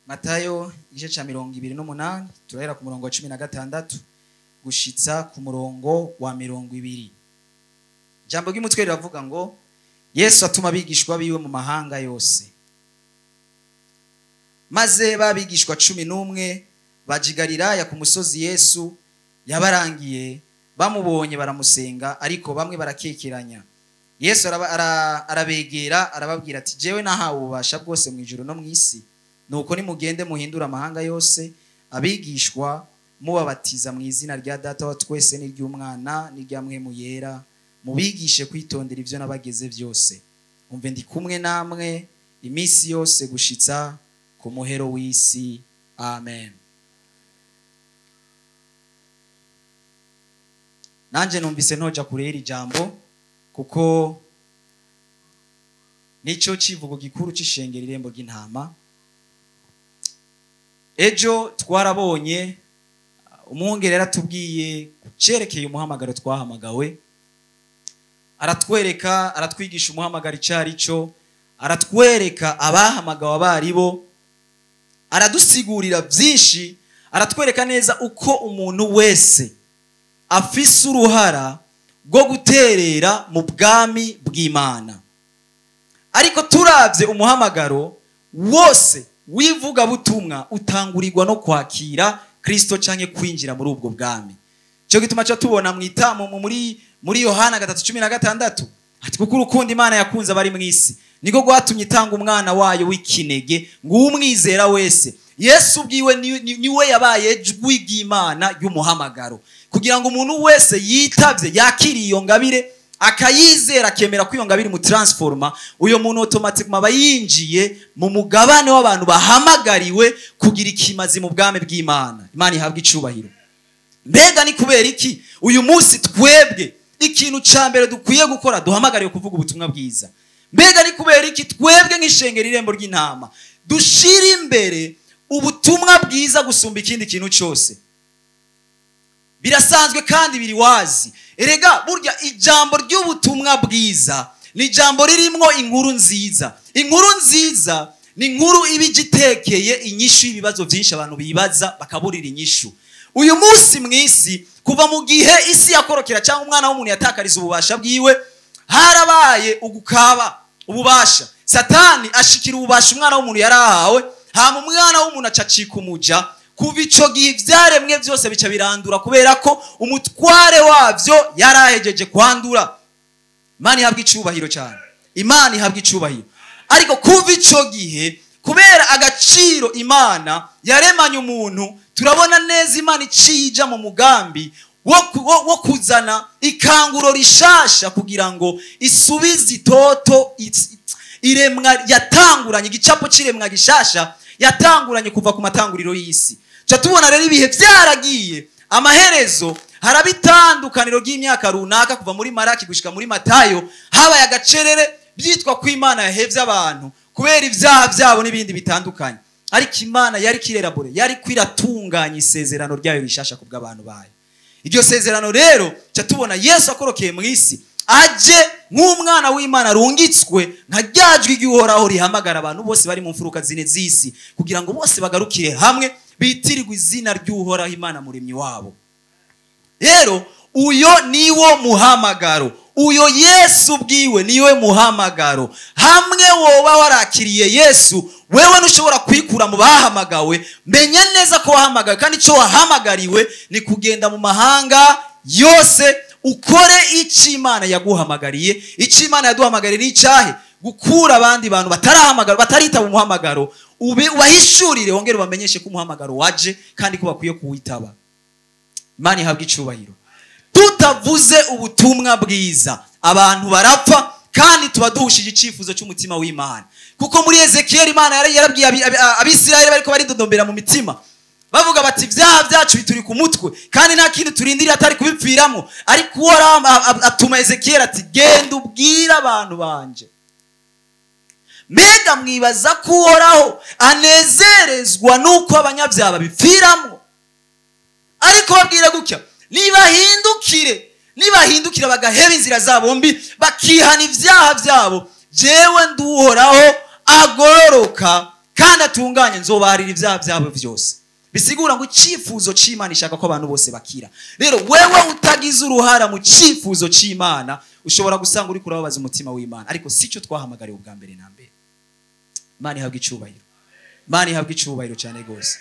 Matayo igice ca 28, turahera ku murongo wa 16 gushitsa ku murongo wa 20. Ijambo ry'umutwe riravuga ngo Yesu atuma abigishwa biwe mu mahanga yose. Maze babigishwa 11 baja i Galilaya ku musozi Yesu yabarangiye, bamubonye baramusenga, ariko bamwe barakekeranya. Yesu arabegera arababwira ati jewe nahawe ububasha bwose mu ijuru no mu isi, nuko nimugende muhindura amahanga yose abigishwa, mubabatiza mu izina rya Data wa twese n'iry'Umwana n'irya Mpwemu Yera, mubigishe kwitondera ivyo nabageze byose. Umve ndi kumwe namwe iminsi yose gushitsa ku muhero w'isi. Amen. Nanje numvise ntoja kure iri jambo kuko nico civugo gikuru c'ishengero Irembo ry'Intama. Ejo twarabonye umwungere yaratubwiye kucerekeye umuhamagaro twahamagawe, aratwereka, aratwigisha umuhamagaro icari cyo, aratwereka abahamagawe abaribo, aradusigurira byinshi, aratwereka neza uko umuntu wese afise uruhara rwo guterera mu bwami bw'Imana. Ariko turavye umuhamagaro wose wivuga butumwa utangurirwa no kwakira Kristo canke kwinjira muri ubwo bwami. Cyo gituma cyo tubona mwitamo muri Yohana 3:16 ati kuko urukundo Imana yakunze abari mwisi niko gwatumye itanga umwana wayo w'ikinege ngo umwizera wese. Yesu ubwiwe niwe yabaye jwi ry'Imana y'umuhamagaro, kugira ngo umuntu wese yitavye yakiriye iyo ngabire akayizera akemera ko iyo ngabire imutransforma, uyo muntu automatically aba yinjiye mu mugabane w'abantu bahamagariwe kugira ikimazi mu bwami bw'Imana. Imana ihabwe icubahiro. Mbega ni kubera iki uyu munsi twebwe ikintu ca mbere dukwiye gukora duhamagariwe kuvuga ubutumwa bwiza? Mbega ni kubera iki twebwe nk'ishengero Irembo ry'Intama dushira imbere ubutumwa bwiza gusumba ikindi kintu cyose? Birasanzwe kandi biri wazi. Erega burya ijambo ry'ubutumwa bwiza ni ijambo ririmwo inkuru nziza. Inkuru nziza ni inkuru iba igitekeye inyishu y'ibibazo byinshi abantu bibaza bakaburira inyishu. Uyu munsi mwisi kuva mu gihe isi yakorokera cyangwa umwana w'umuntu yatakariza ububasha bwiwe, harabaye ugukaba ububasha. Satani ashikira ububasha umwana w'umuntu yarahawe, hama umwana w'umuntu acacika umuja. Kuva ico gihe ivyaremwe byose bica birandura kubera ko umutware wavyo yarahejeje kwandura. Imana ihabwe icubahiro cyane. Imana ihabwe icubahiro. Ariko kuva ico gihe kubera agaciro Imana yaremanye umuntu, turabona neza Imana icija mu mugambi wo kuzana ikanguro rishasha kugira ngo isubize itoto iremwa yatanguranye, igicapo c'iremwa gishasha yatanguranye kuva ku matanguriro y'isi. Cha tubona rero ibihe byaragiye, amaherezo harabitandukaniro ry'imyaka runaka kuva muri Maraki gushika muri Matayo, habaye agacerere byitwa ko Imana yahevye abantu kubera ibyaha byabo n'ibindi bitandukanye. Ariko Imana yari kirerabore, yari kwiratunganya isezerano ryayo rishasha kubw'abantu bayo. Iryo sezerano rero cha tubona Yesu akorokeye mu isi aje nk'umwana w'Imana rungitswe nka ryajwi ry'Uhoraho rihamagara abantu bose bari mu mfuruka zine z'isi kugira ngo bose bagarukire hamwe bitirirwe izina ry'Uhoraho Imana muremyi wabo. Rero uyo niwo muhamagaro, uyo Yesu bwiwe niwe muhamagaro. Hamwe woba warakiriye Yesu, wewe ntushobora kwikura mu bahamagawe. Menya neza ko wahamagawe, kandi ico wahamagariwe ni kugenda mu mahanga yose ukore ico Imana yaguhamagariye. Ico Imana yaduhamagariye ni icahe? Gukura abandi bantu batarahamagara, bataritaba umuhamagaro, ubahishurire wongere ubamenyeshe ko umuhamagaro waje kandi ko bakwiye kuwitaba. Imana ihabwe icubahiro. Tutavuze ubutumwa bwiza abantu barapfa, kandi tuba duhushije icifuzo cy'umutima w'Imana. Kuko muri Ezekiel Imana yarabwiye Abisirayeli bariko baridodombera mu mitima, bavuga bati ibyaha byacu bituri ku mutwe kandi nta kindi turindiriye atari kubipfiramo. Ariko Uhoraho atuma Ezekiel ati genda ubwire abantu banje. Mbega mwibaza ko Uhoraho anezerezwa nuko abanyabyaha babipfiramo? Ariko babwira gutya, nibahindukire bagaheba inzira zabo mbi, bakihana ibyaha byabo, jewe nduhoraho agororoka kandi atunganye, nzobaharira ibyaha byabo byose. Bisigura ngo icyifuzo cy'Imana ishaka ko abantu bose bakira. Rero wewe utagize uruhara mu cyifuzo cy'Imana, ushobora gusanga uri kurababaza umutima w'Imana, ariko si cyo twahamagariwe ubwa mbere na mbere. Imana ihabwe icyubahiro, Imana ihabwe icyubahiro cyane rwose.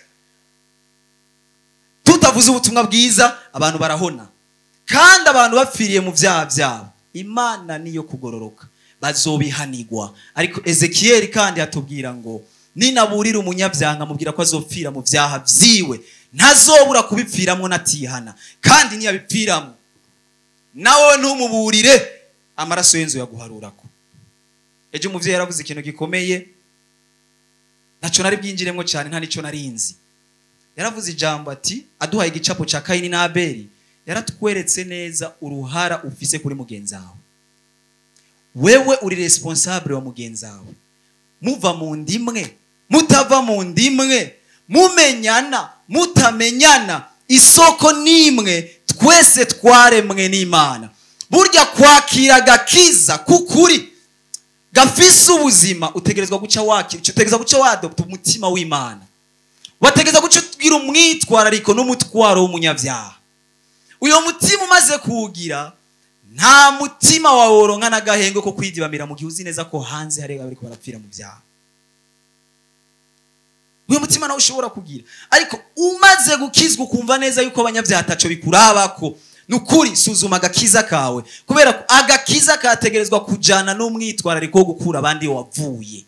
Tutavuze ubutumwa bwiza abantu barahona, kandi abantu bapfiriye mu byaha byabo, Imana niyo kugororoka, bazobihanigwa. Ariko Ezekiyeli kandi atubwira ngo ninaburira umunyabyaha nkamubwira ko azopfira mu byaha byiwe, ntazobura kubipfiramo natihana, kandi niyabipfiramo nawe ntumuburire, amaraso y'inzu yaguharurako. Ejo umuvyeyi yaravuze ikintu gikomeye, ntaco nari bwinjiremo cyane, nta nico narinzi. Yaravuze ijambo ati, aduhaye igicapo ca Kayini na Abeli, yaratweretse neza uruhara ufise kuri mugenzi wawe. Wewe uri responsable wa mugenzi wawe. Muva mu ndimwe, mutava mu ndimwe, mumenyana, mutamenyana, isoko nimwe, twese twaremwe n'Imana. Burya kwakira agakiza kukuri gafise ubuzima, utegerezwa guca wakira, utegerezwa guca wadopta umutima w'Imana. Wategerezwa guca ugira umwitwarariko n'umutwaro w'umunyabyaha. Uyo mutima umaze kuwugira, nta mutima wawe woronka n'agahenge ko kwidibamira mu gihe uzi neza ko hanze hari abariko barapfira mu byaha. Uyo mutima nawe ushobora kugira, ariko umaze gukizwa ukumva neza yuko abanyabyaha ataco bikurabako, nukuri suzuma agakiza kawe, kubera ko agakiza kategerezwa kujana n'umwitwarariko wo gukura abandi wavuye.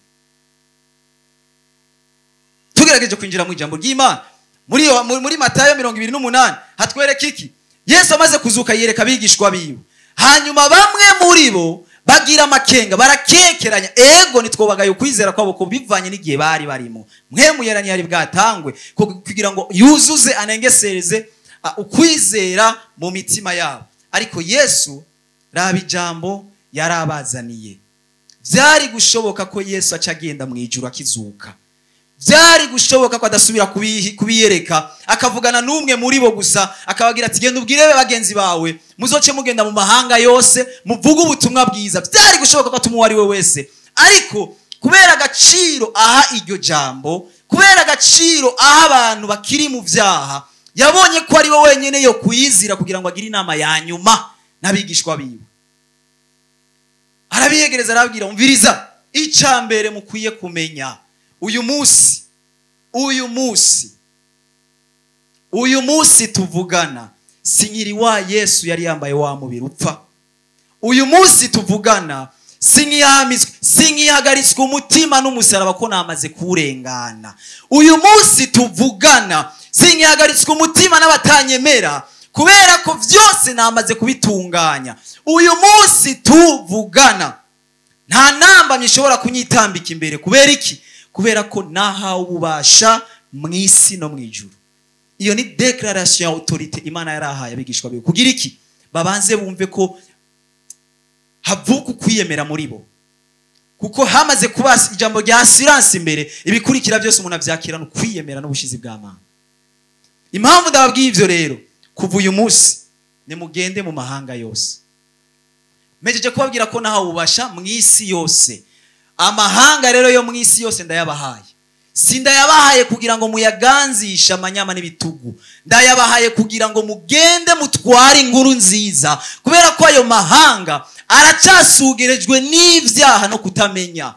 Tugerageje kwinjira mu ijambo ry'Imana muri Matayo 28 hatwereka iki? Yesu amaze kuzuka yereka abigishwa biwe, hanyuma bamwe muri bo bagira amakenga, barakekeranya. Ego nitwobagaye ukwizera kwabo ko bivanye n'igihe bari barimo, mwe muyera ntiyari bwatangwe kugira ngo yuzuze anengesereze ukwizera mu mitima yabo. Ariko Yesu raba ijambo yarabazaniye. Byari gushoboka ko Yesu aca agenda mu ijuru akizuka, byari gushoboka ko adasubira kubiyereka, akavugana n'umwe muri bo gusa, akabagira ati genda ubwire bagenzi bawe, muzoce mugenda mu mahanga yose muvuge ubutumwa bwiza. Byari gushoboka ko atuma uwo ari we wese, ariko kubera agaciro aha iryo jambo, kubera agaciro aha abantu bakiri mu byaha, yabonye ko ari we wenyine yo kuyizira kugira ngo agire inama ya nyuma n'abigishwa biwe. Arabiyegereza arababwira, umviriza, icya mbere mukwiye kumenya uyu munsi, uyu munsi, uyu munsi tuvugana, sinkiri wa Yesu yari yambaye wa mubiri upfa. Uyu munsi tuvugana sinkihamizwe, sinkihagaritswe umutima n'umusaraba ko namaze kurengana. Uyu munsi tuvugana sinkihagaritswe umutima n'abatanyemera, kubera ko byose namaze kubitunganya. Uyu munsi tuvugana nta namba mishobora kunyitambika imbere. Kubera iki? Kubera ko nahawe ububasha mu isi no mu ijuru. Iyo ni declaration ya autorité Imana yarahaye abigishwa biwe. Kugira iki? Babanze bumve ko havuka ukwiyemera muri bo, kuko hamaze kuba ijambo rya assurance imbere, ibikurikira byose umuntu avyakira no kwiyemera n'ubushizi bw'Imana. Impamvu ndababwiye ivyo rero, kuva uyu munsi nimugende mu mahanga yose. Mejeje kubabwira ko nahawe ububasha mu isi yose. Amahanga rero yo mu isi yose ndayabahaye. Sindayabahaye kugira ngo muyaganzishe amanyama n'ibitugu, ndayabahaye kugira ngo mugende mutware inkuru nziza, kubera ko ayo mahanga aracyasugerejwe n'ibyaha no kutamenya.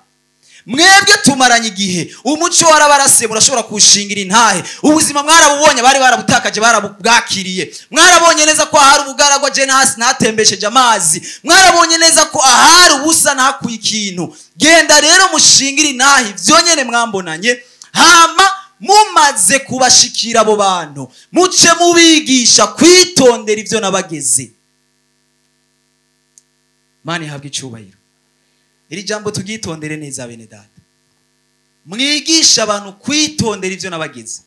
Mwebwe tumaranye igihe, umuco warabarase, murashobora kuwushingira intahe. Ubuzima mwarabubonye, bari barabutakaje, barabwakiriye. Mwarabonye neza ko ahari ubugaragwa je natembesheje amazi. Mwarabonye neza ko ahari ubusa ntakuye ikintu. Genda rero mushingire intahe ivyo nyene mwambonanye, hama mumaze kubashikira abo bantu, muce mubigisha kwitondera ivyo nabageze. Mani habwe icubahiro. Iri jambo turyitondere neza bene data. Mwigisha abantu kwitondera ivyo nabageze.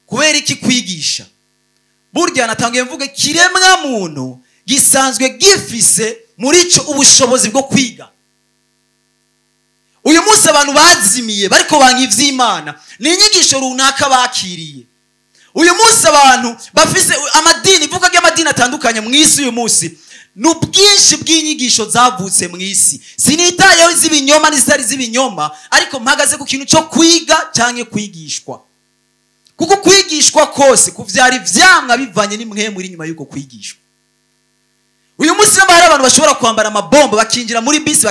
Kubera iki kwigisha? Burya natangiye mvuge kiremwa muntu gisanzwe gifise muri ico ubushobozi bwo kwiga. Uyu munsi abantu bazimiye bariko banka ivy'Imana, ni inyigisho runaka bakiriye. Uyu munsi abantu bafise amadini, ivuga ry'amadini atandukanye mu isi uyu munsi, N'ubwinshi bw'inyigisho zavutse mu isi, sinitayeho iz'ibinyoma n'izitari iz'ibinyoma, ariko mpagaze ku kintu cyo kwiga cyangwa kwigishwa, kuko kwigishwa kose kuvyara ivyamwa bivanye n'imwemu iri inyuma y'uko kwigishwa. Uyu munsi namba hari abantu bashobora kwambara amabomba bakinjira muri bisi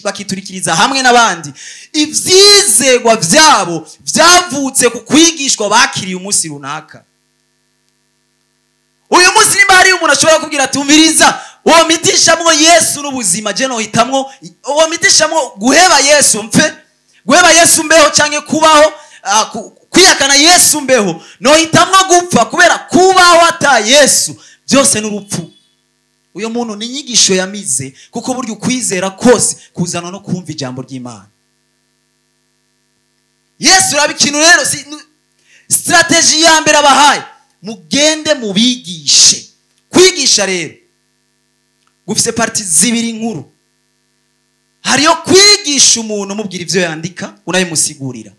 bakiturikiriza hamwe n'abandi, ivyizegwa vyabo vyavutse ku kwigishwa bakiriye umunsi runaka. Uyu munsi nimba hari umuntu ashobora kubwira ati umviriza, uwo mitishamwo Yesu n'ubuzima, je nohitamwo uwo mitishamwo guheba Yesu mfe, guheba Yesu mbeho canke kubaho, kwihakana Yesu mbeho, nohitamwo gupfa kubera kubaho ata Yesu byose n'urupfu. Uyo muntu ni inyigisho yamize, kuko buryo ukwizera kose kuzanwa no kumva ijambo ry'Imana. Yesu uraba ikintu rero, strategy ya mbere abahaye, mugende mubigishe. Kwigisha rero gufise parti zibiri nkuru. Hariyo kwigisha umuntu umubwira ivyo yandika unayimusigurira.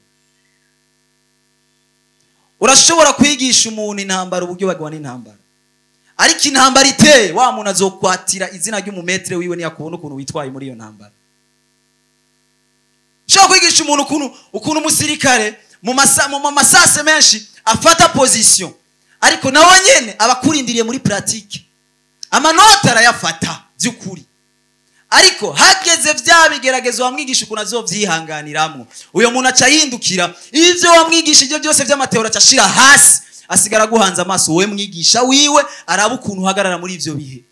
Urashobora kwigisha umuntu intambara, uburyo bagwana intambara, ariko intambara iteye wa muntu azokwatira izina ry'umumetre wiwe niyakubona ukuntu witwaye muri iyo ntambara. Ushobora kwigisha umuntu ukuntu umusirikare mu masase menshi afata position, ariko nawe nyene abakurindiriye muri pratique, amanota arayafata by'ukuri, ariko hageze vya bigeragezo wamwigisha ukuntu azovyihanganiramwo, uyo muntu aca yindukira ivyo wamwigishije byose vy'amateori aca ashira hasi, asigara guhanza amaso wowe mwigisha wiwe, araba ukuntu uhagarara muri ivyo bihe.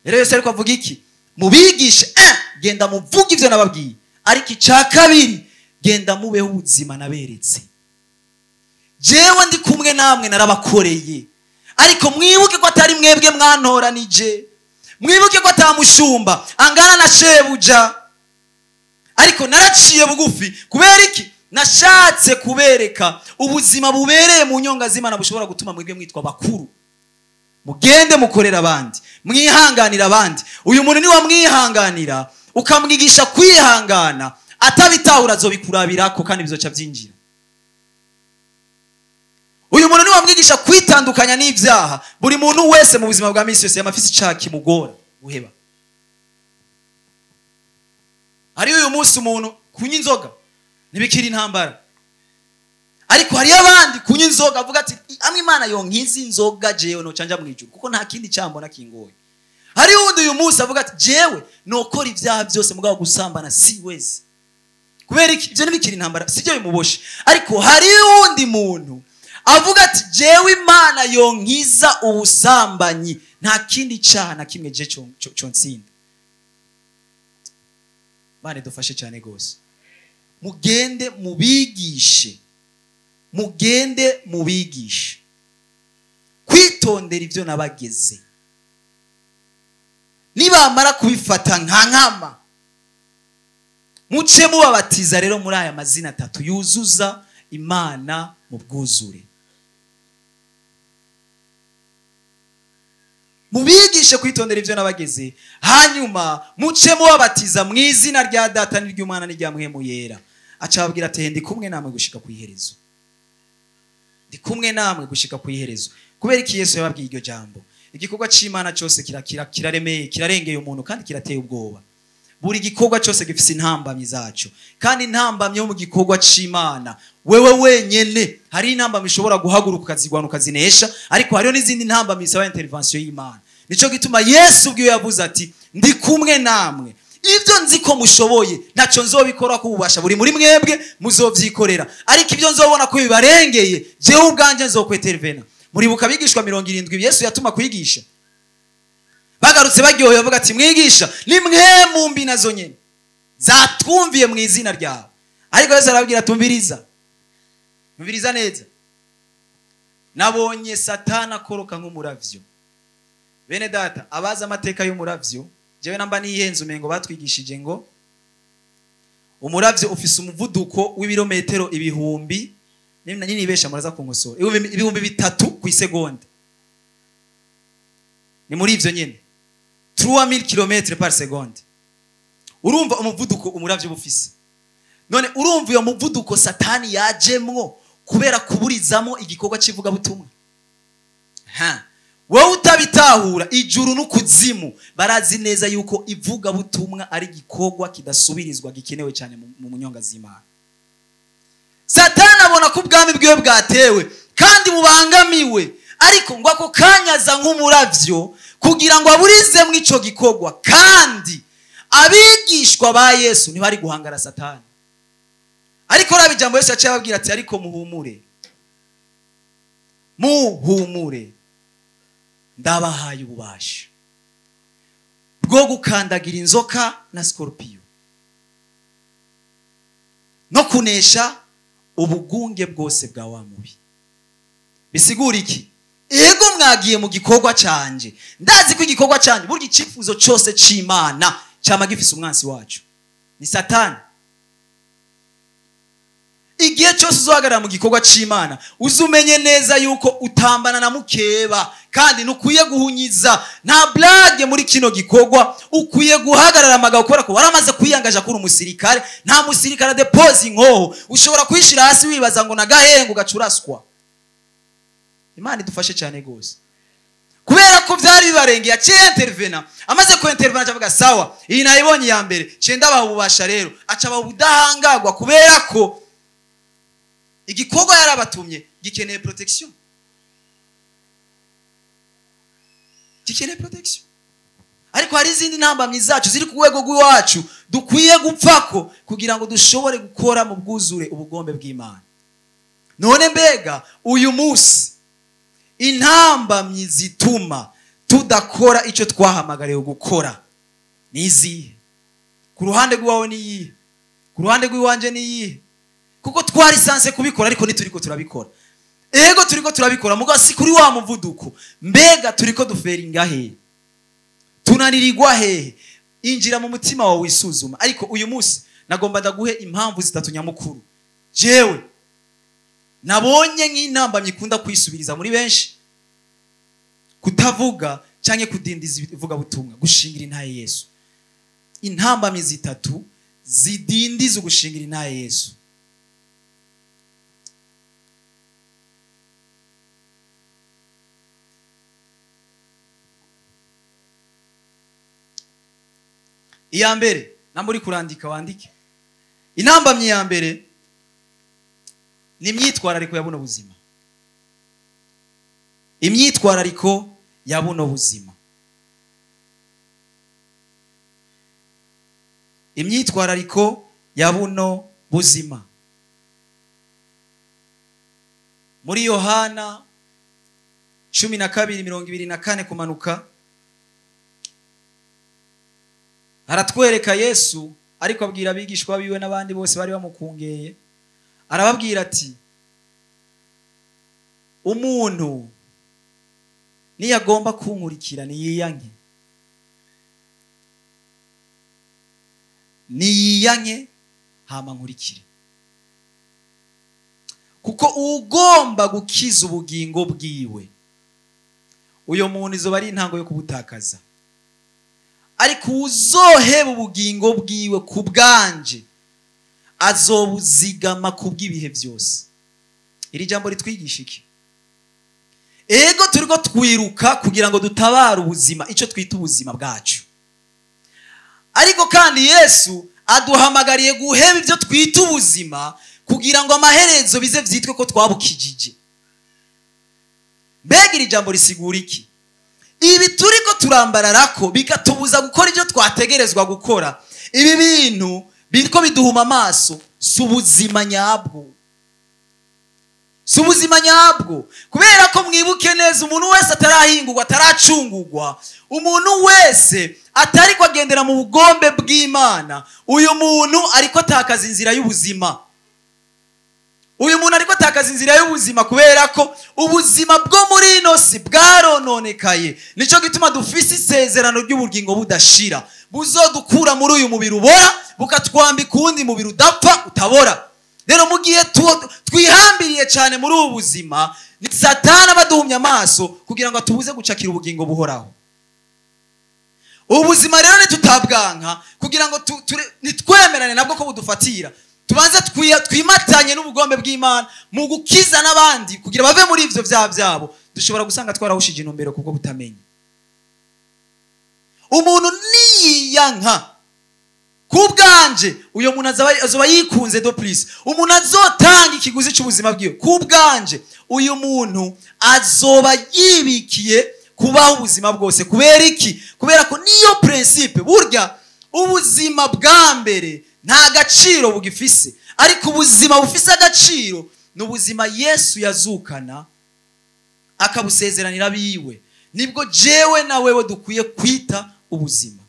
Rero Yesu ariko avuga iki? Mubigishe, genda muvuge ivyo nababwiye, ariko ica kabiri genda mubeho ubuzima naberetse. Jewe ndi kumwe namwe narabakoreye, ariko mwibuke ko atari mwebwe mwantoranije, mwibuke ko atamushumba angana na shebuja, ariko naraciye bugufi. Kubera iki? Nashatse kubereka ubuzima bubereye mu nyonga z'Imana bushobora gutuma mwebwe mwitwa bakuru. Mugende mukorera abandi, mwihanganira abandi. Uyu muntu ni wamwihanganira ukamwigisha kwihangana, atabitahura azobikurabirako kandi bizoca byinjira. Uyu muntu ni wamwigisha kwitandukanya n'ivyaha. Buri muntu wese mu buzima bwa misi yose yamafisi icaha kimugora guheba. Hari uyu munsi umuntu kunywa inzoga ntibikiri intambara, ariko hari abandi kunywa inzoga avuga ati amwe Imana yonkiza inzoga jewe nocanja mu ijuru kuko nta kindi cyambona kingoye. Hari undi uyu munsi avuga ati jewe nokora ivyaha byose mugabo gusambana si wezi. Kubera iki? Ivyo ntibikiri intambara, sivyo bimuboshe. Ariko hari undi muntu avuga ati jewe Imana yonkiza ubusambanyi, nta kindi cyaha na kimwe je cyonsinda. Bane dufashe cyane gose. Mugende mubigishe, mugende mubigishe kwitondera ivyo nabageze. Nibamara kubifata nka nkama, muce mubabatiza rero muri aya mazina atatu yuzuza Imana mu bwuzure. Mubigishe kwitondera ivyo nabageze, hanyuma muce mubabatiza mu izina rya Data n'iry'Umwana n'irya Mpwemu Yera. Aca ababwira ati ndi kumwe namwe gushika ku iherezo. Ndi kumwe namwe gushika ku iherezo. Kubera iki Yesu yababwiye iryo jambo? Igikorwa c'Imana cyose kiraremeye, kirarengeye umuntu kandi kirateye ubwoba. Buri gikorwa cyose gifise intambamyi zaco, kandi intambamyi yo mu gikorwa c'Imana wewe wenyene, hari intambamyi ishobora guhaguruka ukazigwana ukazinesha, ariko hariyo n'izindi ntambamyi isaba intervention y'Imana. Nico gituma Yesu ubwiwe yavuze ati ndi kumwe namwe, ibyo nzi ko mushoboye ntaco nzobikora ko ububasha buri muri mwebwe muzovyikorera, ariko ibyo nzobona ko bibarengeye jewe ubwanje nzokwetervena. Muribuka abigishwa 70 Yesu yatuma kwigisha, bagarutse baryohewe bavuga ati mwigisha ni mwe mumbi nazo nyene zatwumviye mu izina ryawe. Ariko Yesu arababwira tumviriza, mviriza neza, nabonye Satana akoroka nk'umuravyo. Bene data abaza amateka y'umuravyo, jewe namba nihenze umengo batwigishije ngo umuravyo ufise umuvuduko w'ibirometero ibihumbi, nibesha muraza kunkosora, 3000 ku isegonda. Ni muri ivyo nyene 3000 km par seconde. Urumva umuvuduko umuravyo bufise. None urumva iyo muvuduko Satani yajemwo kubera kuburizamo igikorwa civuga butumwa. Wowe utabitahura, ijuru n'ukuzimu barazi neza yuko ivugabutumwa ari igikorwa kidasubirizwa, gikenewe cyane mu munyonga z'Imana. Satani abona ko ubwami bwiwe bwatewe kandi bubangamiwe, ariko ngo ako kanyaza nk'umuravyo kugira ngo aburizemwo ico gikorwa. Kandi abigishwa ba Yesu ntibari guhangara Satani. Ariko raba ijambo Yesu yaciye ababwira ati ariko muhumure, muhumure, ndabahaye ububasha bwo gukandagira inzoka na scorpion no kunesha ubugunge bwose bwa wa mubi. Bisigura iki? Ego mwagiye mu gikorwa canje, ndazi ko igikorwa canje, burya icyifuzo cyose c'Imana cyama gifise umwansi wacu ni Satani. Igihe cyose uzohagarara mu gikorwa c'Imana uzumenye neza yuko utambana na mukeba, kandi ntukwiye guhunyiza, nta blague muri kino gikorwa. Ukwiye guhagarara amagabo kubera ko waramaze kwiyangaja kuri umusirikare. Nta musirikare depose inkoho ushobora kwishira hasi wibaza ngo nagahengo gacuraswa. Imana idufashe cyane gose, kubera ko byari bibarengeye. Aciye intervena, amaze ku intervena acavuga sawa, iyi nayibonye ya mbere, ciye ndabaha ububasha rero. Aca abaha ubudahangagwa kubera ko igikorwa yarabatumye gikeneye protection, gikeneye protection. Ariko hari izindi ntambamyi zacu ziri ku rwego rw'iwacu dukwiye gupfako kugira ngo dushobore gukora mu bwuzure ubugombe bw'Imana. None mbega uyu munsi intambamyi zituma tudakora icyo twahamagariwe gukora ni izihe? Ku ruhande rwawe ni iyihe? Ku ruhande rw'iwanje ni iyihe? Kuko twari sanse kubikora ariko ntituriko turabikora. Ego turiko turabikora mugabo si kuri wa muvuduko. Mbega turiko duferinga hehe? Tunanirirwa hehe? Injira mu mutima wawe wisuzuma. Ariko uyu munsi nagomba ndaguhe impamvu zitatu nyamukuru jewe nabonye nk'intambamyi ikunda kwisubiriza muri benshi: kutavuga canke kudindiza ivugabutumwa, gushingira intahe Yesu. Intambamyi zitatu zidindiza ugushingira intahe Yesu. Iya mbere, namba uri kurandika wandike. Intambamyi ya mbere ni imyitwarariko ya buno buzima. Imyitwarariko ya buno buzima. Imyitwarariko ya buno buzima. Muri Yohana 12:24 kumanuka haratwereka Yesu ariko abwira abigishwa biwe n'abandi bose bari bamukungeye, arababwira ati umuntu niyagomba kunkurikira niyiyanke, niyiyanke hama nkurikire, kuko ugomba gukiza ubugingo bwiwe uyo muntu izoba ari intango yo kubutakaza, ariko uzoheba ubugingo bwiwe ku bwanje azobuzigama kubw'ibihe byose. Iri jambo ritwigisha iki? Ego turiko twiruka kugira ngo dutabare ubuzima, ico twita ubuzima bwacu. Ariko kandi Yesu aduhamagariye guheba ibyo twita ubuzima kugira ngo amaherezo bize vyitwe ko twabukijije. Mbega iri jambo risigura iki? Ibi turiko turambararako bikatubuza gukora ibyo twategerezwa gukora. Ibi bintu biriko biduhuma amaso, si ubuzima nyabwo. Si ubuzima nyabwo. Kubera ko mwibuke neza, umuntu wese atarahingurwa, ataracungurwa, umuntu wese atariko agendera mu bugombe bw'Imana, uyu muntu ariko atakaza inzira y'ubuzima. Uyu muntu ariko atakaza inzira y'ubuzima kubera ko ubuzima bwo muri ino si bwarononekaye. Nico gituma dufise isezerano ry'ubugingo budashira, buzodukura muri uyu mubiri ubora bukatwambika uwundi mubiri udapfa utabora. Rero mu gihe twihambiriye cyane muri ubu buzima, ni Satani abaduhumye amaso kugira ngo atubuze gucakira ubugingo buhoraho. Ubuzima rero nitutabwanka kugira ngo nitwemerane nabwo ko budufatira, tubanze twimatanye n'ubugombe bw'Imana mu gukiza n'abandi kugira bave muri ivyo vyaha byabo, Dushobora gusanga twarahushije intumbero kubwo kutamenya. Umuntu niyanka kubwanje, uyo muntu azoba yikunze do please. Umuntu azotanga ikiguzi cy'ubuzima bwiwe kubwanje, uyu muntu azoba yibikiye kubaho ubuzima bwose. Kubera iki? Kubera ko niyo principe. Burya ubuzima bwa mbere nta gaciro bugifise, ariko ubuzima bufise agaciro ni ubuzima Yesu yazukana akabusezeranira biwe. Nibwo jewe na wewe dukwiye kwita ubuzima.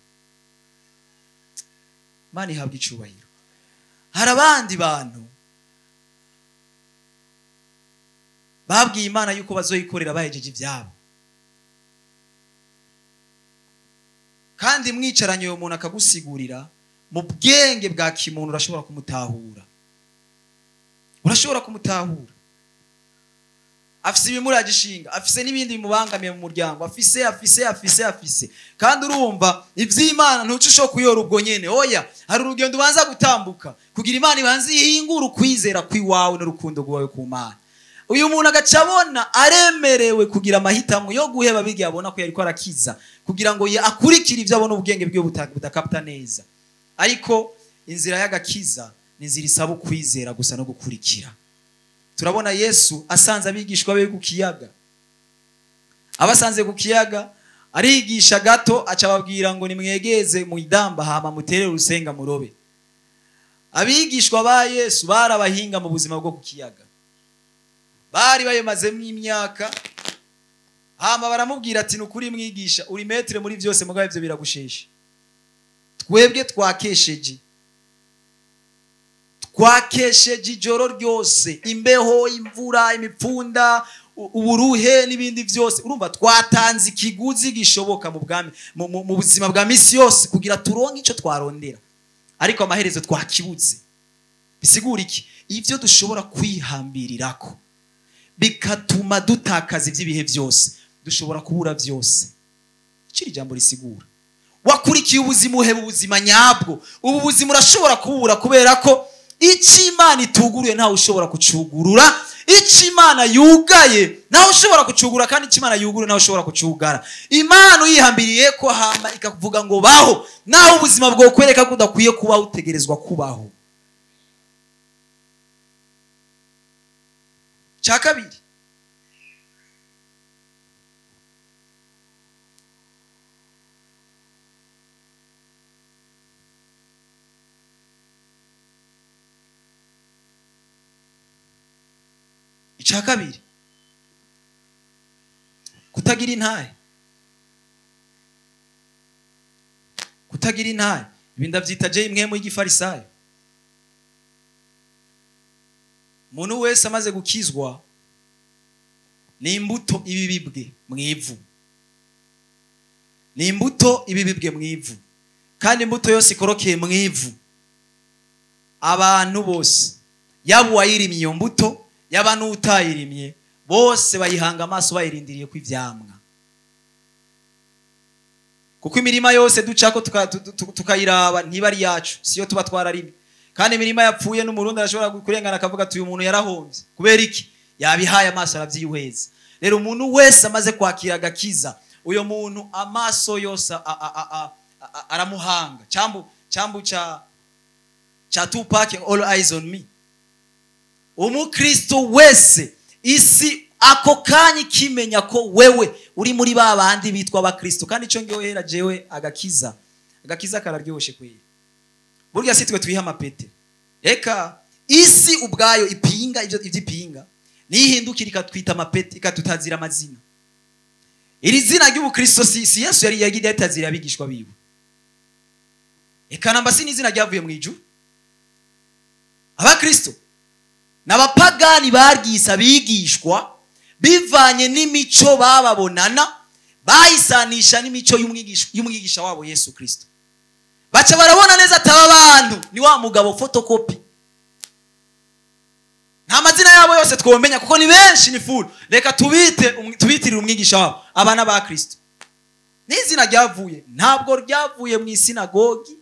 Mani ihabwa icubahiro. Hari abandi bantu babwiye Imana yuko bazoyikorera bahejeje ibyabo, kandi mwicaranye uwo muntu akagusigurira mu bwenge bwa kimuntu, urashobora kumutahura. Urashobora kumutahura. Afise ibimuragishinga, afise n'ibindi bimubangamiye mu muryango, afise afise afise afise. Kandi urumva ivy'Imana ntuce usho kuyora ubwo nyene. Oya, hari urugendo ubanza gutambuka kugira Imana ibanze ihingure ukwizera kwiwawe n'urukundo rwawe ku Mana. Uyu muntu agaca abona aremerewe kugira amahitamo yo guheba bigiye abona ko yariko arakiza, kugira ngo akurikire ivyo abona ubwenge bwiwe butakapta neza. Ariko inzira y'agakiza ni inzira isaba ukwizera gusa no gukurikira. Turabona Yesu asanze abigishwa be ku kiyaga. Abasanze ku kiyaga arigisha gato, aca ababwira ngo nimwegeze mu idamba hama mutere urusenga murobe. Abigishwa ba Yesu barabahinga mu buzima bwo ku kiyaga, bari bayemazemo imyaka. Hama baramubwira ati nukuri mwigisha, uri metre muri byose, mugabo ivyo biragushesha. Twebwe twakesheje ijoro ryose, imbeho, imvura, imipfunda, uburuhe n'ibindi byose. Urumva twatanze ikiguzi gishoboka mu bwami, mu buzima bwa misi yose kugira turonke ico twarondera, ariko amaherezo twakibuze. Bisigura iki? Ivyo dushobora kwihambirirako bikatuma dutakaza iby'ibihe byose, dushobora kubura byose. Ikiri jambo risigura wakurikiye ubuzima uheba ubuzima nyabwo. Ubu buzima urashobora kubura kubera ko icyo Imana ituguruye ntawe ushobora kucugurura, icyo Imana yugaye ntawe ushobora kucugura, kandi icyo Imana yuguruye ntawe ushobora kucugara. Imana uyihambiriye ko hama ikakuvuga ngo baho, naho ubuzima bwo kwereka ko udakwiye kubaho, utegerezwa kubaho. Cya kabiri, icya kabiri, kutagira intahe. Kutagira intahe ibi ndabyita je imwe mu y'igifarisayo. Umuntu wese amaze gukizwa ni imbuto ibibibwe mu ivu. Ni imbuto ibibibwe mu ivu, kandi imbuto yose ikorokeye mu ivu, abantu bose, yaba uwayirimye iyo mbuto, yaba n'utayirimye, bose bayihanga amaso bayirindiriye ko ivyamwa. Kuko imirima yose ducako tukayiraba ntiba ari yacu, siyo tuba twararimye. Kandi imirima yapfuye n'umurundi arashobora kurengana akavuga ati uyu muntu yarahombye. Kubera iki? Yabihaye amaso aravyihweza. Rero umuntu wese amaze kwakira agakiza, uyo muntu amaso yose aramuhanga. Cyambu cha Tupac, all eyes on me. Umukristo wese isi ako kanya kimenya ko wewe uri muri ba bandi bitwa abakristo. Kandi ico ngyohera jewe agakiza, agakiza kararyoshe kweli. Burya si twe twiha amapete. Eka isi ubwayo ipinga ivyo ipinga, nihindukira ikatwita amapete, ikatutazira amazina. Iri zina ry'ubukristo si Yesu yari yagiye yatazira abigishwa biwe. Eka namba si n'izina ryavuye mu ijuru. Abakristo n'abapagani baryise abigishwa bivanye n'imico bababonana, bayisanisha n'imico y'umwigisha wabo Yesu Kristo. Baca barabona neza ataba abantu ni wa mugabo photocopy. Nta mazina yabo yose twomenya kuko ni benshi, ni full. Reka tubitirire umwigisha wabo, abana ba Kristo. N'izina ryavuye, ntabwo ryavuye mu isinagogi,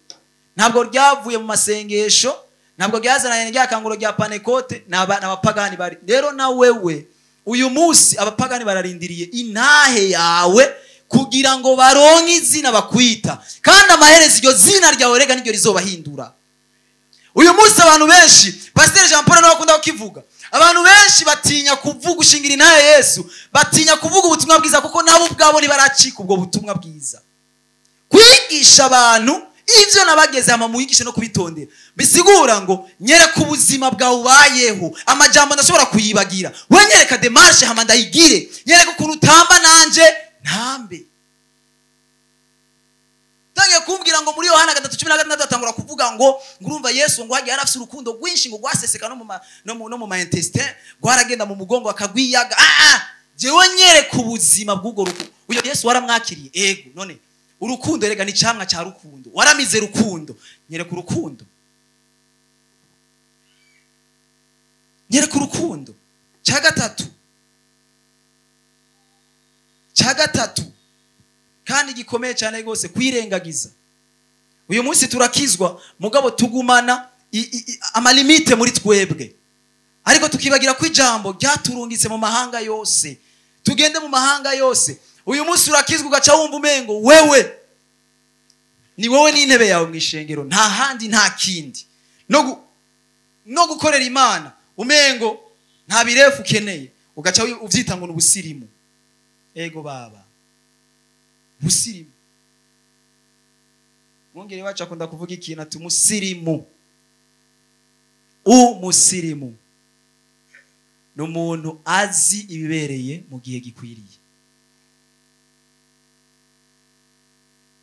ntabwo ryavuye mu masengesho, ntabwo ryazananye rya kanguro rya Panekote, n'abapagani bari. Rero na wewe Uyu munsi abapagani bararindiriye intahe yawe kugira ngo baronke izina bakwita, kandi amaherezo iryo zina ryawe rega niryo rizobahindura. Uyu munsi abantu benshi, Pasteur Jean Paul nawe akunda kukivuga, abantu benshi batinya kuvuga gushingira intahe Yesu, batinya kuvuga ubutumwa bwiza kuko nabo ubwabo ntibaracika ubwo butumwa bwiza. Kwigisha abantu ivyo nabageze ama muyigishe no kubitondera, bisigura ngo nyereka ubuzima bwawe ubayeho, amajambo ndashobora kuyibagira, we nyereka démarche hama ndayigire, nyereka ukuntu utamba nanje ntambe. Tangiye kumbwira ngo muri Yohana 3:16 atangura kuvuga ngo ngurumva Yesu ngo hagiye yarafise urukundo rwinshi ngo rwaseseka no mu ma intestin, rwaragenda mu mugongo akagwiyaga. Jewe nyereka ubuzima bw'ubwo rukundo. Uyo Yesu waramwakiriye? Ego. None urukundo rega ni camwa ca rukundo, waramize rukundo, nyereka urukundo, nyereka urukundo. Cya gatatu kandi gikomeye cyane rwose, kwirengagiza. Uyu munsi turakizwa mugabo tugumana amalimite muri twebwe, ariko tukibagira ko ijambo ryaturungitse mu mahanga yose, tugende mu mahanga yose. Uyu munsi urakizwa ugaca wumva umengo wewe ni wowe n'intebe yawe mwishengero, nta handi nta kindi, no gukorera Imana umengo nta birefu ukeneye, ugaca uvyita ngo n'ubusirimu. Ego baba, busirimu. Mwongere wacu akunda kuvuga ikintu ati umusirimu. Umusirimu ni umuntu azi ibibereye mu gihe gikwiriye.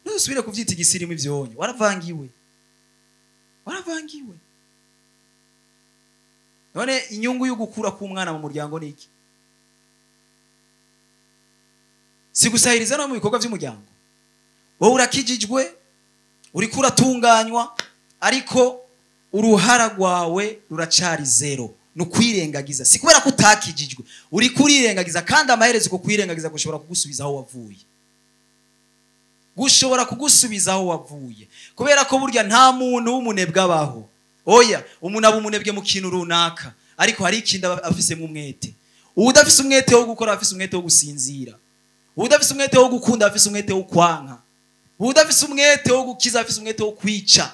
Ntusubire kuvyita igisirimu ivyonyo, waravangiwe, waravangiwe. None inyungu yo gukura k'umwana mu muryango ni iki? Si gusahiriza no mu bikorwa by'umuryango. Wowe urakijijwe, uriko uratunganywa, ariko uruhara rwawe ruracari zero. Nukwirengagiza. Si kubera ko utakijijwe, uriko urirengagiza, kandi amaherezo ko kwirengagiza gushobora kugusubiza aho wavuye. Gushobora kugusubiza aho wavuye. Kubera ko burya nta muntu w'umunebwe abaho. Oya, umuntu aba umunebwe mu kintu runaka, ariko hari ikindi aba afise mu mwete. Udafise umwete wo gukora, afise umwete wo gusinzira. Udafise umwete wo gukunda, afise umwete wo kwanka. Udafise umwete wo gukiza, afise umwete wo kwica.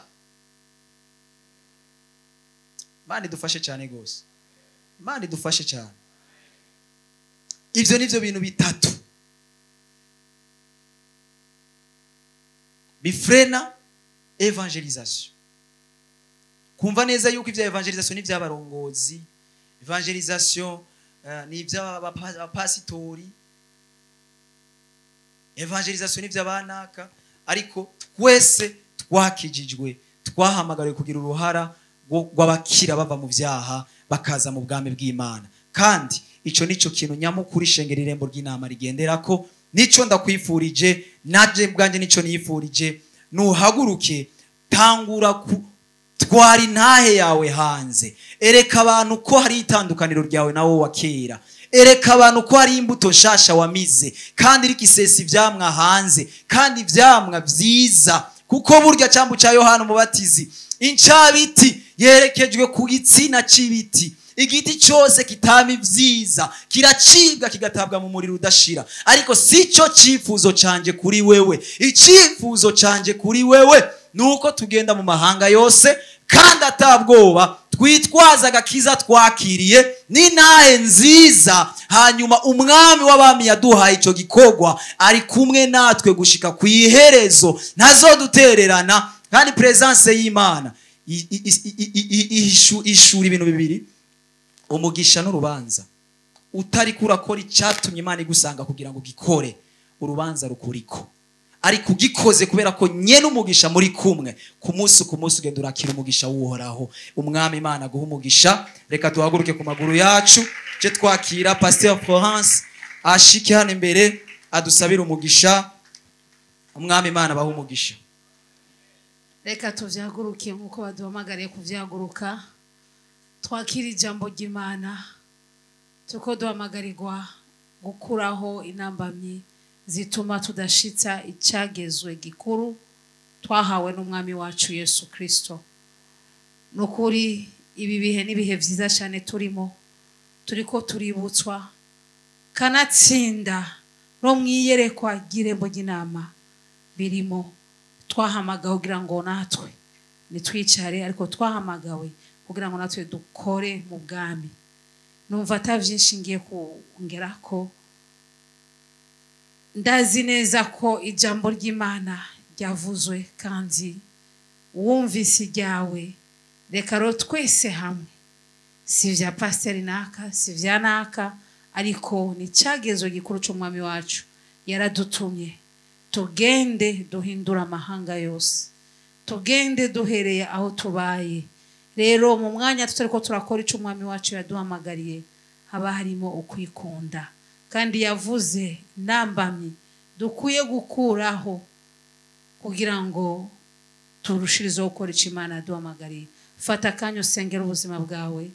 Imana idufashe cyane gose. Imana idufashe cyane. Ivyo nivyo bintu bitatu bifrena evangelisation. Kumva neza yuko ivya evangelisation ni ivy'abarongozi, evangelisation ni ivy'abapasitori, evangelisation ni ivy'abanaka, ariko twese twakijijwe, twahamagariwe kugira uruhara rw'abakira bava mu vyaha bakaza mu bwami bw'Imana. Kandi ico nico kintu nyamukuru ishengero irembo ry'inama rigenderako. Nico ndakwifurije, naje bwanje nico nifurije, nuhaguruke, tangura twara intahe yawe hanze, ereka abantu ko hari itandukaniro ryawe nawo wa kera, ereka abantu ko hari imbuto nshasha wamize kandi rikisesa ivyamwa hanze, kandi ivyamwa vyiza. Kuko burya cyambu cya Yohana Umubatizi, incabiti yerekejwe ku gitsina c'ibiti. Igiti cyose kitama ivyiza kiracibwa kigatabwa mu muriro udashira. Ariko sico cifuzo canje kuri wewe. Icifuzo canje kuri wewe nuko tugenda mu mahanga yose kandi atabwoba, twitwaza agakiza twakiriye n'intahe nziza. Hanyuma umwami w'abami yaduhaye ico gikorwa, ari kumwe natwe gushika ku iherezo, ntazodutererana. Kandi presence y'Imana ishura ibintu bibiri, umugisha n'urubanza. Utari kurakora icyatumye Imana igusanga kugira ngo gikore, urubanza rukuriko. Ariko ugikoze kubera ko nyene umugisha muri kumwe, ku munsi ku munsi ugenda urakira umugisha w'Uhoraho. Umwami Imana aguha umugisha. Reka duhaguruke ku maguru yacu, je twakira Pasteur Florence ashike hano imbere adusabire umugisha. Umwami Imana abahe umugisha. Reka tuvyaguruke nkuko baduhamagariye kuvyaguruka, twakira ijambo ry'Imana, tuko duhamagarirwa gukuraho intambamyi zituma tudashitsa icyagezwe gikuru twahawe n'umwami wacu Yesu Kristo. Nukuri ibi bihe n'ibihe vyiza cyane turimo, turiko tuributswa Kanatsinda no mwiyerekwa ry'irembo ry'inama birimo. Twahamagawe kugira ngo natwe nitwicare, ariko twahamagawe kugira ngo natwe dukore mu bwami. Numva atavyinshi ngiye kongerako. Ndazi neza ko ijambo ry'Imana ryavuzwe kandi wumvise iryawe. Reka rero twese hamwe, si vya pasiteri naka, si vya naka, ariko ni cyagezo gikuru cy'umwami wacu yaradutumye. Tugende duhindura amahanga yose, tugende duhereye aho tubaye. Rero mu mwanya tutariko turakora ico umwami wacu yaduhamagariye, haba harimo ukwikunda. Kandi yavuze nambamye dukwiye gukuraho kugira ngo turushirizeho gukora ico Imana yaduhamagariye. Fata akanya usengere ubuzima bwawe.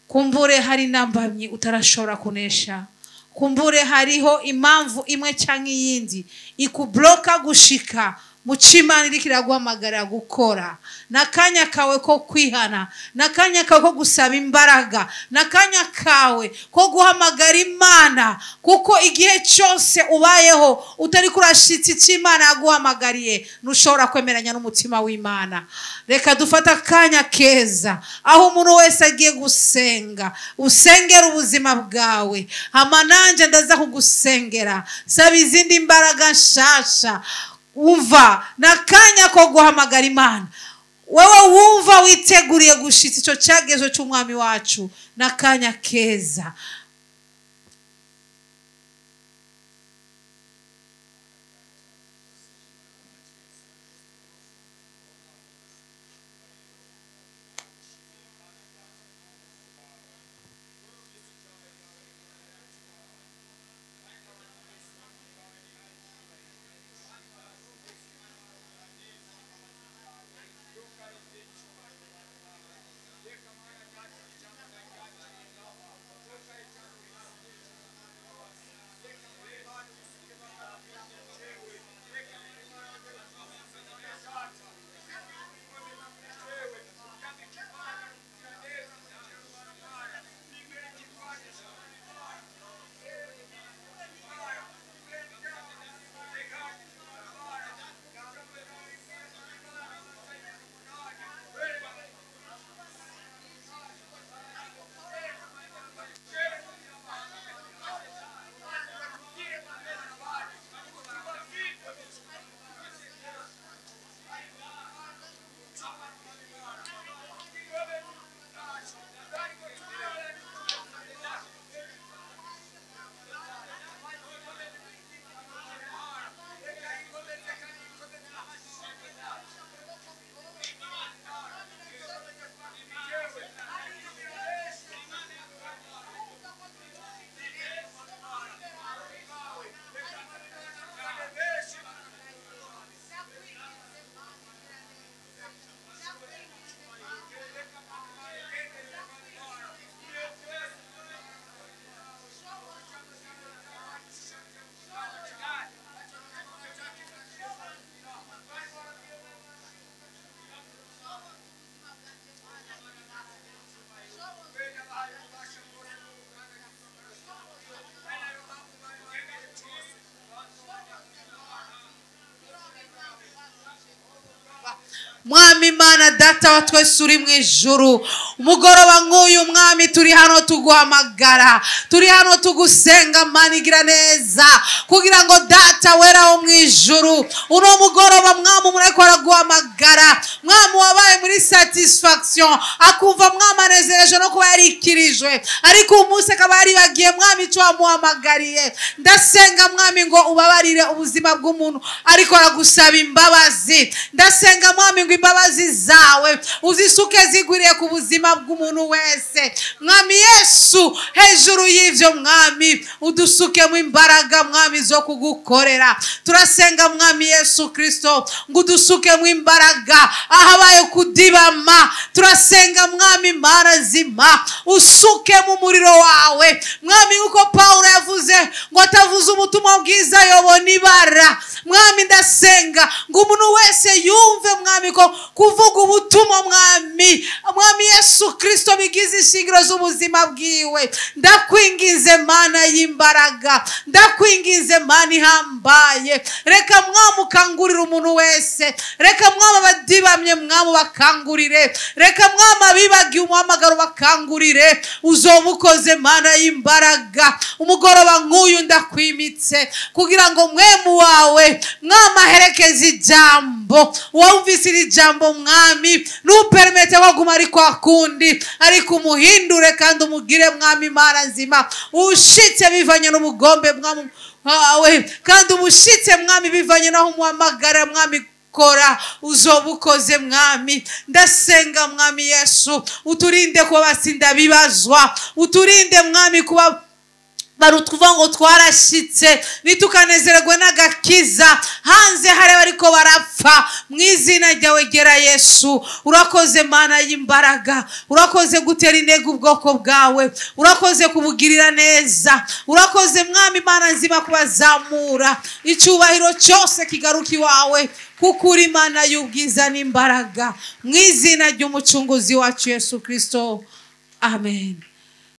Kumbure hari nambamye utarashobora kunesha, kumbure hariho impamvu imwe canke iyindi ikubloka gushika mu co Imana iriko iraguhamagarira gukora. Nakanya kawe ko kwihana, nakanya kawe ko gusaba imbaraga, nakanya kawe ko guhamagara Imana, kuko igihe cyose ubayeho utari kurashitsa ico Imana yaguhamagariye ntushobora kwemeranya n'umutima w'Imana. Reka dufate akanya keza aho umuntu wese agiye gusenga, usengera ubuzima bwawe. Hama nanje ndaza kugusengera, saba izindi mbaraga nshasha. Umva nakanya ko guhamagara Imana. Wewe wumva witeguriye gushitsa ico cyagezo cy'umwami wacu, nakanya keza. Mwami Imana data wa twese uri mu ijuru, umugoroba nk'uyu mwami turi hano tuguhamagara, turi hano tugusenga Mana igira neza, kugira ngo data wera wo mu ijuru uno mugoroba mwami umuntu ariko araguhamagara, mwami wabaye muri satisfaction akumva mwami anezereje no kuba yarikirijwe, ariko umunsi akaba yaribagiye mwami ico wamuhamagariye. Ndasenga mwami ngo ubabarire ubuzima bw'umuntu ariko aragusaba imbabazi. Ndasenga mwami ngo imbabazi zawe uzisuke zigwiriye ku buzima bw'umuntu wese. Mwami Yesu, hejuru y'ivyo mwami udusukemo imbaraga mwami zo kugukorera. Turasenga mwami Yesu Kristo ngo udusukemo imbaraga ahabaye kudibama. Turasenga mwami Mana nzima usukemo umuriro wawe mwami, nkuko Paulo yavuze ngo atavuze ubutumwa bwiza yobona ibara. Mwami ndasenga ngo umuntu wese yumve mwami ko kuvuga ubutumwa mwami Yesu Kristo bigize ishingiro z'ubuzima bwiwe. bwiwe. Ndakwinginze Mana y'imbaraga, ndakwinginze Mana ihambaye, reka Mwami ukangurire umuntu wese, reka Mwami abadibamye Mwami bakangurire, reka Mwami abibagiye umuhamagaro bakangurire. Uzoba ukoze Mana y'imbaraga. Umugoroba nk'uyu ndakwimitse kugira ngo mwemu wawe Mwami aherekeze ijambo. Wumvise iri jambo Mwami, ntupermete waguma ari kwa kundi, ariko umuhindure kandi umugire Mwami Mana nzima, ushitse bivanye n'ubugombe Mwami wawe, kandi umushitse Mwami bivanye naho umuhamagara Mwami. Kora uzoba ukoze Mwami. Ndasenga Mwami Yesu, uturinde kuba batsinda bibazwa, uturinde Mwami kuba barutuvuga ngo twarashitse, nitukanezererwe n'agakiza hanze hari bariko barapfa. Mu izina ryawe gera Yesu, urakoze Mana y'imbaraga, urakoze gutera intego ubwoko bwawe, urakoze kubugirira neza, urakoze Mwami Mana nzima kubazamura. Icyubahiro cyose kigaruka iwawe, kuko uri Imana y'ubwiza n'imbaraga. Mu izina ry'umucunguzi wacu Yesu Kristo, amen.